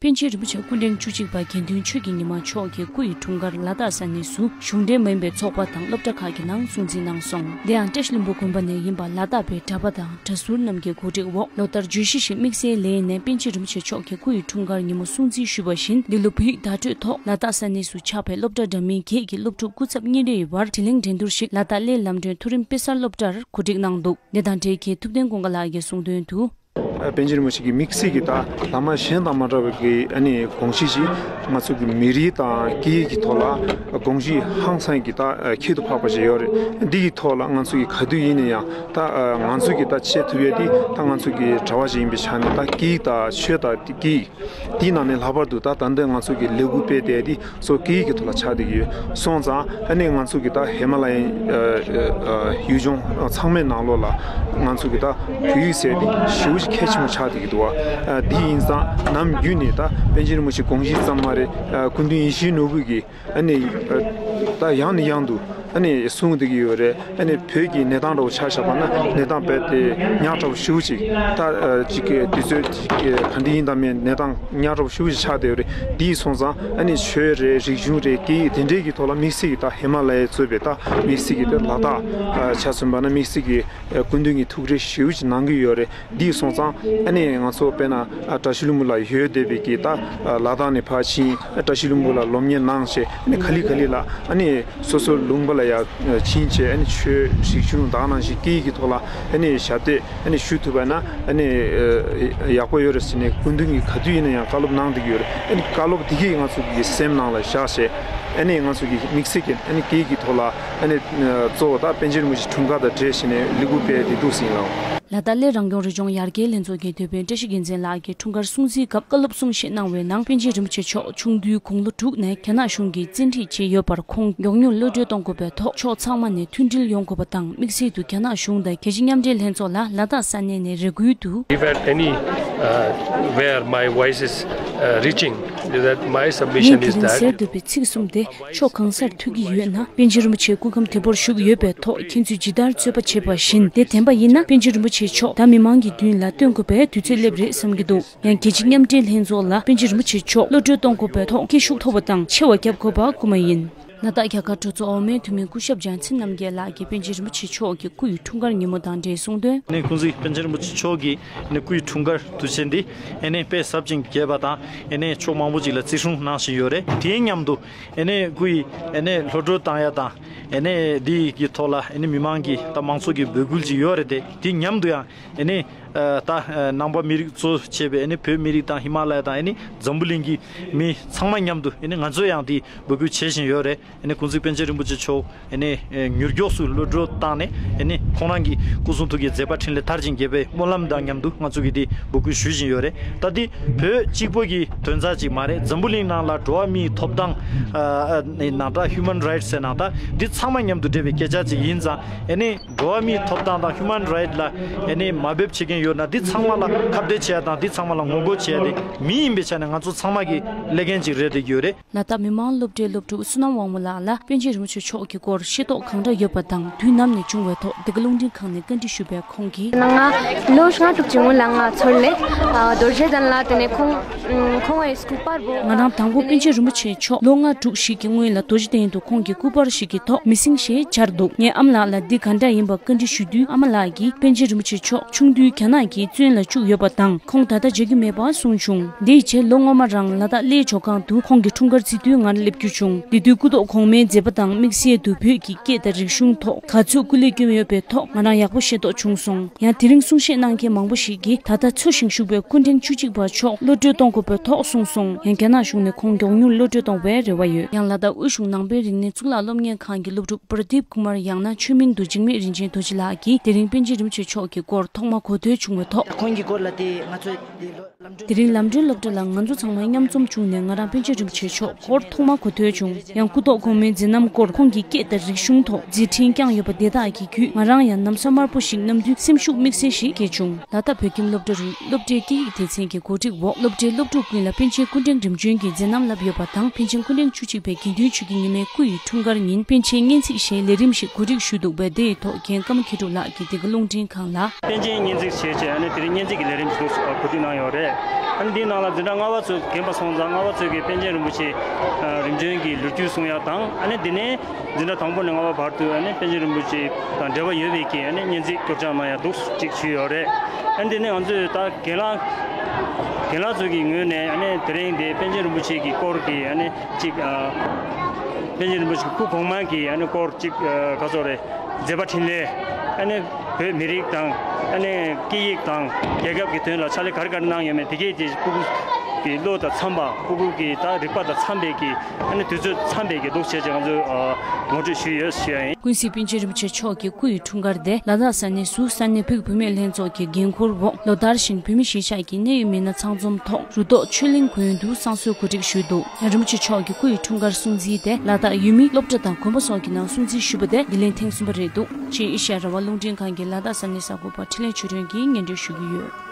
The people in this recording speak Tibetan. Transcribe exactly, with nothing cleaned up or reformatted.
པཎ་ཆེན་རིན་པོ་ཆེ་སྐུ་ཕྲེང་བཅུ་གཅིག་པ་དགེ་འདུན་ཆོས་ཀྱི་ཉི་མ་མཆོག་གིས་སྐུ་ཡི་འཁྲུངས་སྐར་ལ་དྭགས་ས་གནས་སུ་གཞུང་འབྲེལ་མ་ཡིན་པའི་ཚོགས་པ་དང་སློབ་གྲྭ་ཁག་གི་ནང་སྲུང་བརྩི་གནང་སོང་། དེ་ཡང་བཀྲ་ཤིས་ལྷུན་པོ་དགོན་པ་ནས་ཡིན་པ་ལ་དྭགས་པའི་གྲྭ་པ་དང་གྲྭ་ཟུར་རྣམས་ཀྱི་གོ་སྒྲིག་འོག་ལོ་ལྟར་བརྗོད་གཞི་བཞིན་དམིགས་བསལ་ལས་ནས་པཎ་ཆེན་རིན་པོ་ཆེ་མཆོག་གི་སྐུ་ཡི་འཁྲུངས་སྐར་ཉིན་མོ་སྲུང་བརྩི་ཞུས་པ་བཞིན། འདི་ལོ་བོད་ཡིག་བརྡ་སྤྲོད་ཐོག་ལ་དྭགས་ས་གནས་སུ་ཆགས་པའི་སློབ་གྲྭ་འདྲ་མིན་བརྒྱད་ཀྱི་སློབ་ཕྲུག་སྐུ་ཚབ་གཉིས་རེ་ཡི་བར་དྲི་ལན་འགྲན་བསྡུར་ཞིག་ལ་དྭགས་གླེ་ལམ་སྒྲོན་མཐོ་རིམ་དཔེ་གསར་སློབ་གྲྭར་གོ་སྒྲིག་གནང་འདུག་འདི་དང་འབྲེལ་མཁན་ཐུབ་བསྟན་ཀུན་དགའ་ལགས་ཀྱིས་གསུངས་དོན་དུ། པཎ་ཆེན་རིན་པོ་ཆེ་གི་དམིགས་བསལ་གྱི་ད་བླ་མ་གཞན་དང་མ་འདྲ་བའི་གི་ཨ་ནི་དགོངས་གཞི་ཞིག་ང་ཚོ་གི་མི་རིགས་དང་སྐད་ཡིག་གི་ཐོག་ལ་དགོངས་གཞི་ཧང་སང་གི་ད་ཁྱད་དུ་འཕགས་པ་ཞིག་ཡོད་རེད། འདི་གི་ཐོག་ལ་ང་ཚོ་གི་ག་དུས་ཡིན་ན་ཡང་ད་ང་ཚོ་གི་ད་བྱེད་ཐུབ་ཡ་འདི་ད་ང་ཚོ་གི་གྲྭ་པ་ཞིག་ཡིན་པའི་ཆ་ནས་ད་སྐད་ཡིག་དང་ཆོས་དང་སྐད་ཡིག་དེའི་ནང་ནས་ལྷག་པར་དུ་ད་ད་ལྟ་ང་ཚོ་གི་ལས་འགུལ་སྤེལ་བསྡད་དེ་སོ་སྐད་ཡིག་གི་ཐོག་ལ་ཆགས་བསྡད་ཀྱི་ཡོད། སོང་ཙང་ཨ་ནི་ང་ཚོ་གི་ད་ཧི་མ་ལ་ཡའི་ཡུལ་ལྗོངས་ཚང་མའི་ནང་ལོགས་ལ་ང་ཚོ་གི་ད་བོད་ཡིག་ཟེར་དེ་ཞེ་པོ་ཅིག་གལ་ཆེན་པོ་ཆགས་བསྡད་ཀྱི་འདུག་བ། འདི་ཡིན་ཙང་ནམ་རྒྱུན་ནས་ད་པཎ་ཆེན་རིན་པོ་ཆེ་དགོངས་གཞི་ཙམ་མ་རེད། སྐུ་མདུན་ཡིད་བཞིན་ནོར་བུ་གི་ཨ་ནི་ད་ཡང་ནས་ཡང་དུ་ཨ་ནི་གསུང་བསྡད་ཀྱི་ཡོད་རེད། ཨ་ནི་བོད་ཀྱི་གནས་སྟངས་འདྲ་བོ་ཆ་བཞག་པ་ན་གནས་སྟངས་རྦད་དེ་ཉག་ཕྲ་བོ་ཞེ་པོ་ཅིག་ད་ཅིག་གི་དུས་ཚོད་ཅིག་གི་ག་འདྲ་ཡིན་དང་མིན་གནས་སྟངས་ཉག་ཕྲ་བོ་ཞེ་པོ་ཅིག་ཆགས་བསྡད་ཡོད་རེད། འདི་སོང་ཙང་ཨ་ནི་ཆོས་རེད་རིག་གཞུང་རེད་སྐད་ཡིག་དེ་འདྲའི་གི་ཐོག་ལ་དམིགས་བསལ་གྱི་ད་ཧི་མ་ལ་ཡའི་གཙོས་པའི་ད་དམིགས་བསལ་གྱི་ད་ལ་དྭགས་ཆ་མཚོན་པ་ན་དམིགས་བསལ་གྱི་སྐུ་མདུན་གྱི་ཐུགས་རེ་ཞེ་པོ་ཅིག་གནང་གི་ཡོད་རེད། འདི་སོང་ཙང་ཨ་ནི་ང་ཚོ་དཔེར་ན་བཀྲ་ཤིས་ལྷུན་པོ་ལ་ཡོད་བསྡད་པའི་གི་ད་ལ་དྭགས་ནས་ཕར་ཕྱིན་བཀྲ་ཤིས་ལྷུན་པོ་ལ་སློབ་གཉེར་གནང་བྱས་ཨ་ནི་ག་ལེ་ག་ལེ་ལ་ཨ་ནི་སོ་སོའི་ལུང་པ་ལ་ཡ་ཕྱིན་བྱས་ཨ་ནི་ཆོས་རིག་གཞུང་དག་ནང་བཞིན་སྐད་ཡིག་གི་ཐོག་ལ་ཨ་ནི་ཞབས་འདེགས་ཨ་ནི་ཞུ་ཐུབ་པ་ན་ཨ་ནི་ཡག་པོ་ཡོད་རེད་ཟེར་ནས་སྐུ་མདུན་གྱིས་ག་དུས་ཡིན་ན་ཡང་བཀའ་སློབ་གནང་བསྡད་ཀྱི་ཡོད་རེད། ཨ་ནི་བཀའ་སློབ་དེ་གས་ང་ཚོ་གི་སེམས་ནང་ལ་བཞག་བྱས་ཨ་ནི་ང་ཚོ་གི་དམིགས་བསལ་གྱི་ཨ་ནི་སྐད་ཡིག་གི་ཐོག་ལ་ཨ་ནི་གཙོ་བོ་ད་པཎ་ཆེན་རིན་པོ་ཆེ་འཁྲུངས་སྐར་དང་འབྲེལ་བྱས་ནས་ལས་འགུལ་སྤེལ་བསྡད་འདུག་ཟེར་ལགས། ལ་དྭགས་གླེ་རང་སྐྱོང་རི་ལྗོངས་ཡར་རྒྱས་ལྷན་ཚོགས་ཀྱི་དེད་དཔོན་བཀྲ་ཤིས་རྒྱལ་མཚན་ལགས་ཀྱིས་འཁྲུངས་སྐར་སྲུང་བརྩིའི་སྐབས་བཀའ་སློབ་གསུང་བཤད་གནང་བའི་ནང་པཎ་ཆེན་རིན་པོ་ཆེ་མཆོག་ཆུང་དུས་དགུང་ལོ་དྲུག་ནས་རྒྱ་ནག་གཞུང་གིས་བཙན་ཁྲིད་བྱས་ཡོད་པར་ཁོང་མགྱོགས་མྱུར་གློད་གྲོལ་གཏོང་དགོས་པའི་ཐོག་ཕྱོགས་ཚང་མ་ནས་མཐུན་སྒྲིལ་ཡོང་དགོས་པ་དང་དམིགས་བསལ་དུ་རྒྱ་ནག་གཞུང་དང་རྒྱལ་སྤྱི་མཉམ་འབྲེལ་ལྷན་ཚོགས་ལ་ལ་དྭགས་ས་གནས་ནས་རེ་སྐུལ་དུ། If at any uh, where my voice is uh, reaching, that my ངས་submission དེ is རིང་that ཟེར་འདོད་པའི་ཚིག་གསུམ་དེ། ཕྱོགས་གང་སར་ཐུག་གི་ཡོད་ན། པཎ་ཆེན་རིན་པོ་ཆེ་སྐུ་ཁམས་བདེ་པོར་བཞུགས་ཡོད་པའི་ཐོག་ཁྱེད་ཚོས་ཇི་ལྟར་རྩོད་པ་བྱེད་པ་བཞིན་དེ་བདེན་པ་ཡིན་ན། པཎ་ཆེན་རིན་པོ་ཆེ་མཆོག་ད་མི་མང་གི་མདུན་ལ་སྟོན་དགོས་པའི་དུས་ཚོད་སླེབས་རེད་བསམ་གྱི་འདུག་ཡང་རྒྱལ་སྤྱི་མཉམ་འབྲེལ་ལྷན་ཚོགས་ལ་པཎ་ཆེན་རིན་པོ་ཆེ་མཆོག་གློད་གྲོལ་གཏོང་དགོས་པའི་ཐོག་སྐད་ཤུགས་མཐོ་བ་དང་ཆེ་བ་བརྒྱབ་དགོས་པ་སྐུལ་མ་ཡིན། ལ་དྭགས་རྒྱ་གར་གྲོས་ཚོགས་འོག་མའི་འཐུས་མི་སྐུ་ཞབས་རྒྱལ་མཚན་རྣམ་རྒྱལ་ལགས་ཀྱིས་པཎ་ཆེན་རིན་པོ་ཆེ་མཆོག་གི་སྐུ་ཡི་འཁྲུངས་སྐར་ཉིན་མོ་དང་འབྲེལ་གསུངས་དོན། ནས་ཀུན་གཟིགས་པཎ་ཆེན་རིན་པོ་ཆེ་མཆོག་གི་ནས་སྐུ་ཡི་འཁྲུངས་སྐར་དུས་ཆེན་འདི་ཨེ་ནས་དཔེ་ཟབ་ཅིང་རྒྱས་པ་དང་ཨེ་ནས་ཕྱོགས་མང་པོ་ཅིག་ལ་བརྩི་སྲུང་གནང་བཞིན་ཡོད་རེད། དེའི་མཉམ་དུ་ཨེ་ནས་སྐུ་ཡི་ཨེ་ནས་གློད་གྲོལ་བཏང་ཡ་དང་ཨེ་ནས་འདི་གི་ཐོག་ལ་ཨེ་ནས་མི་མང་གི་ད་མང་ཚོགས་ཀྱི་འབོད་སྐུལ་ཅིག་ཡོད་རེད་དེ། དེའི་མཉམ་དུ་ཡང་ཨེ་ནས་ད་ནང་པ་མི་རིགས་གཙོ་བྱས་པའི་ཨེ་ནས་བོད་མི་རིགས་དང་ཧི་མ་ལ་ཡ་དང་ཨེ་ནས་འཛམ་བུ་གླིང་གི་མི་ཚང་མ་མཉམ་དུ་ཨེ་ནས་ང་ཚོས་ཡང་དེ་འབོད་སྐུལ་བྱེད་བཞིན་ཡོད་རེད། ཨེ་ནས་ཀུན་གཟིགས་པཎ་ཆེན་རིན་པོ་ཆེ་མཆོག་ཨེ་ནས་མྱུར་མགྱོགས་སུ་གློད་གྲོལ་བཏང་ནས་ཨེ་ནས་ཁོང་རང་གི་སྐུ་གསུང་ཐུགས་ཀྱི་མཛད་པ་འཕྲིན་ལས་མཐར་ཕྱིན་རྒྱས་པའི་སྨོན་ལམ་དང་མཉམ་དུ་ང་ཚོ་གིས་དེ་འབོད་སྐུལ་ཞུ་བཞིན་ཡོད་རེད། ད་དེ་བོད་གཅིག་པོ་གི་དོན་རྩ་གཅིག་མ་རེད། འཛམ་བུ་གླིང་ནང་ལ་འགྲོ་བ་མིའི་ཐོབ་ཐང་ནང་ད་ཧིའུ་མན་རའིཊ་ཟེར་ནང་ད་འདི་ཚང་མ་མཉམ་དུ་འབྲེལ་བའི་སྐད་ཆ་ཅིག་ཡིན་ཙང་ཨེ་ནས་འགྲོ་བ་མིའི་ཐོབ་ཐང་དང་ཧིའུ་མན་རའིཊ་ལ་ཨེ་ནས་དམའ་འབེབས་བྱེད་མཁན་ཡོད་ན་འདི་ཚང་མ་ལ་ཁ་གཏད་བྱེད་ཡ་དང་འདི་ཚང་མ་ལ་ངོ་རྒོལ་བྱེད་ཡ་དེ་མི་ཡིན་པའི་ཆ་ནས་ང་ཚོ་ཚང་མ་གི་ཀླད་རྒྱན་ཅིག་རེད་བསྡད་ཀྱི་ཡོད་རེད། ལ་དྭགས་མི་མང་སློབ་གྲྭའི་སློབ་ཕྲུག་བསོད་ནམས་དབང་མོ་ལགས་ལ་པཎ་ཆེན་རིན་པོ་ཆེ་མཆོག་གི་སྐོར་ཤེས་རྟོགས་གང་འདྲ་ཡོད་པ་དང་དུས་ནམ་ནས་བྱུང་བའི་ཐོག་འདི་ག་རླུང་འཕྲིན་ཁང་ནས་བཀའ་འདྲི་ཞུས་པས་ཁོང་གིས། ང་ལོ་ལྔ་དྲུག་ཅིག་སྔོན་ལ་ང་ཚོར་ལས་རྡོ་རྗེ་གདན་ལ་དེ་ནས་ཁོང་ཁོང་ངི་སྐུ་པར་བོ། ང་རང་དང་པོ་པཎ་ཆེན་རིན་པོ་ཆེ་མཆོག་ལོ་ལྔ་དྲུག་ཞིག་གི་སྔོན་ལ་རྡོ་རྗེ་གདན་དུ་ཁོང་གི་སྐུ་པར་ཞིག་གི་ཐོག་མི་སྲིང་ཞེས་སྦྱར་འདུག་ངས་ཨ་མ་ལགས་ལ་འདི་ག་འདྲ་ཡིན་པ་བཀའ་འདྲི་ཞུ་དུས་ཨ་མ་ལགས་ཀྱིས་པཎ་ཆེན་རིན་པོ་ཆེ་མཆོག་ཆུང་དུས་རྒྱ་ནག་གིས་བཙོན་ལ་བཅུག་ཡོད་པ་དང་ཁོང་ད་ལྟ་མཇལ་རྒྱུ་མེད་པ་གསུངས་བྱུང་། འདིའི་རྗེས་ལོ་སྔོན་མ་རང་ལ་དྭགས་གླེ་ཇོ་ཁང་དུ་ཁོང་གི་འཁྲུངས་སྐར་བརྩི་དུས་ང་སླེབས་རྒྱུ་བྱུང་། དེ་དུས་སྐུ་ཐོག་གོང་མའི་མཛད་པ་དང་དམིགས་བསལ་དུ་བོད་ཀྱི་སྐད་དང་རིག་གཞུང་ཐོག་ག་ཚོད་སྐུ་ལས་བསྐྱོན་ཡོད་པའི་ཐོག་ང་རང་ཡག་པོ་ཤེས་རྟོགས་བྱུང་སོང་། ཡང་དེ་རིང་གསུང་བཤད་གནང་མཁན་མང་པོ་ཞིག་གིས་ད་ལྟ་འཚོ་ཞིང་བཞུགས་པའི་སྐུ་ཕྲེང་བཅུ་གཅིག་པ་མཆོག་གློད་གྲོལ་གཏོང་དགོས་པའི་ཐོག་གསུངས་སོང་། ཡང་རྒྱ་ནག་གཞུང་ནས་ཁོང་མགྱོགས་མྱུར་གློད་གྲོལ་གཏོང་བའི་རེ་བ་ཡོད། ཡང་ལ་དྭགས་དབུས་གཞུང་ནང་པའི་རིག་གནས་གཙུག་ལག་སློབ་གཉེར་ཁང་གི་སློབ་ཕྲུག་པར་དིབ་ཀུ་མར་ཡང་ན་ཆོས་མིང་དུ་འཇིགས་མེད་རིན་ཆེན་རྡོ་རྗེ་ལགས་ཀྱིས་དེ་རིང་པཎ་ཆེན་རིན་པོ་ཆེ་མཆོག་གི་སྐོར་ཐོག་མ་གོ་ཐོས་བྱུང་བའི་ཐོག་ཁོང་གི་སྐོར་ལ་དེ་ང་ཚོས་དེ་ལོ། དེ་རིང་ལམ་འགྲུལ་སློབ་གྲྭ་ལ་ང་ཚོ་ཚང་མ་མཉམ་འཛོམས་བྱུང་ནས་ང་རང་པཎ་ཆེན་རིན་པོ་ཆེ་མཆོག་སྐོར་ཐོག་མ་གོ་ཐོས་བྱུང་། ཡང་སྐུ་ཐོག་གོང་མའི་མཛད་རྣམ་སྐོར་ཁོང་གི་སྐད་དང་རིག་གཞུང་ཐོག་མཛད་འཕྲིན་བསྐྱངས་ཡོད་པ་དེ་དག་གི་བརྒྱུད་ང་རང་ཡང་ནམ་ས་དམར་པོ་ཞིག་ནམ་དུས་སེམས་ཤུགས་དམིགས་བསལ་ཞིག་སྐྱེས་བྱུང་། ལ་དྭགས་བོད་ཁྱིམ་སློབ་གྲྭ་རུ་སློབ་གྲྭའི་སྐད་ཡིག་སྡེ་ཚན་གྱི་གོ་སྒྲིག་འོག་སློབ་གྲྭའི་སློབ་ཕྲུག་ཀུན་ལ་པཎ་ཆེན་སྐུ་ཕྲེང་རིམ་བྱོན་གྱི་མཛད་རྣམ་བསླབས་ཡོད་པ་དང་པཎ་ཆེན་སྐུ་ཕྲེང་བཅུ་གཅིག་པའི་དགེ་འདུན་ཆོས་ཀྱི་ཉི་མའི་སྐུ་ཡི་འཁྲུངས་སྐར་ཉིན་པཎ་ཆེན་སྙན་ཚིག་ཞེས་ལས་རིམ་ཞིག་གོ་སྒྲིག་ཞུས་འདུག་པས་དེའི་ཐོག་རྒན་ཀརྨ་མཁས་གྲུབ་ལགས་ཀྱིས་འདི་ག་རླུང་འཕྲིན་ཁང་ལ། པཎ་ཆེན་སྙན་ཚིག་ཞེས་བྱས་ཨ་ནི་དེ་རིང་སྙན་ཚིག་གི་ལས་རིམ་ཞིག་གོ་སྒྲིག་གནང་ཡོད་རེད། ཨ་ནི་འདིའི་ནང་ལ་འཛིན་གྲྭ་ལྔ་པ་ཚོ་རྒན་པ་སོང་ཙང་ལྔ་པ་ཚོས་ཀྱི་པཎ་ཆེན་རིན་པོ་ཆེ་རིམ་བྱོན་གྱི་ལོ་རྒྱུས་གསུང་ཡག་དང་། ཨ་ནི་འདི་ནས་འཛིན་གྲྭ་དང་པོ་ནས་ལྔ་པ་བར་དུ་ཨ་ནི་པཎ་ཆེན་རིན་པོ་ཆེ་དང་འབྲེལ་བ་ཡོད་པའི་གི་ཨ་ནི་སྙན་ཚིག་སྐྱོར་སྦྱང་གནང་ཡག་འདུག་ཅིག་ཞུས་ཡོད་རེད། ཨ་ནི་འདི་ནས་ང་ཚོས་ད་རྒན་ལགས་རྒན་ལགས་ཚོ་གི་ངོས་ནས་ཨ་ནི་དེ་རིང་འདི་པཎ་ཆེན་རིན་པོ་ཆེ་གི་སྐོར་གྱི་ཨ་ནི་ཅིག་ཨ་པཎ་ཆེན་རིན་པོ་ཆེ་སྐུ་གོང་མ་གི་ཨ་ནི་སྐོར་ཅིག་ཨ་ག་ཚོད་རེད། མཛད་པ་འཕྲིན་ལས། ཨ་ནི་བོད་མི་རིགས་དང་། ཨ་ནི་སྐད་ཡིག་དང་རྒྱལ་ཁབ་ཀྱི་དོན་ལ་ཕྱག་ལས་ག་རེ་ག་རེ་གནང་ཡོད་མེད་དེ་གས་དེ་སྤུ་གུ་གི་བློ་དང་འཚམ་པ། སྤུ་གུ་གི་ད་རིག་པ་དང་འཚམ་པའི་གི་ཨ་ནི་དུས་ཚོད་འཚམ་པའི་གི་འདུག་བྱས་ཅིག་ང་ཚོས་ཨ་ངོ་སྤྲོད་ཞུས་ཡོད་ཞུ་ཡ་ཡིན། ཀུན་གཟིགས་པཎ་ཆེན་རིན་པོ་ཆེ་མཆོག་གི་སྐུ་ཡི་འཁྲུངས་སྐར་དེ་ལ་དྭགས་ས་གནས་སུ་ས་གནས་བོད་ཀྱི་བུད་མེད་ལྷན་ཚོགས་ཀྱི་འགན་འཁུར་འོག་ལོ་ལྟར་བཞིན་བོད་མི་གཞིས་ཆགས་ཀྱི་གནད་ཡོད་མི་སྣ་ཚང་འཛོམས་ཐོག་རུ་ཐོག་ཆོས་གླིང་དགོན་དུ་བསང་གསོལ་གོ་སྒྲིག་ཞུས་འདུག་རིན་པོ་ཆེ་མཆོག་གི་སྐུ་ཡི་འཁྲུངས་སྐར་སྲུང་བརྩི་དེ་ལ་དྭགས་ཡུལ་མི་སློབ་གྲྭ་དང་དགོན་པ་སོགས་ཀྱི་ནང་སྲུང་བརྩི་ཞུས་པ་དེ་འདི་ལན་ཐེངས་གསུམ་པ་རེད་འདུག་ཅེས་ཨེ་ཤ་ཡ་རང་དབང་རླུང་འཕྲིན་ཁང་གི་ལ་དྭགས་ས་གནས་གསར་འགོད་པ་འཕྲིན་ལས་ཆོས་སྒྲོན་གྱིས་སྙན་སྒྲོན་ཞུ་གི་ཡོད།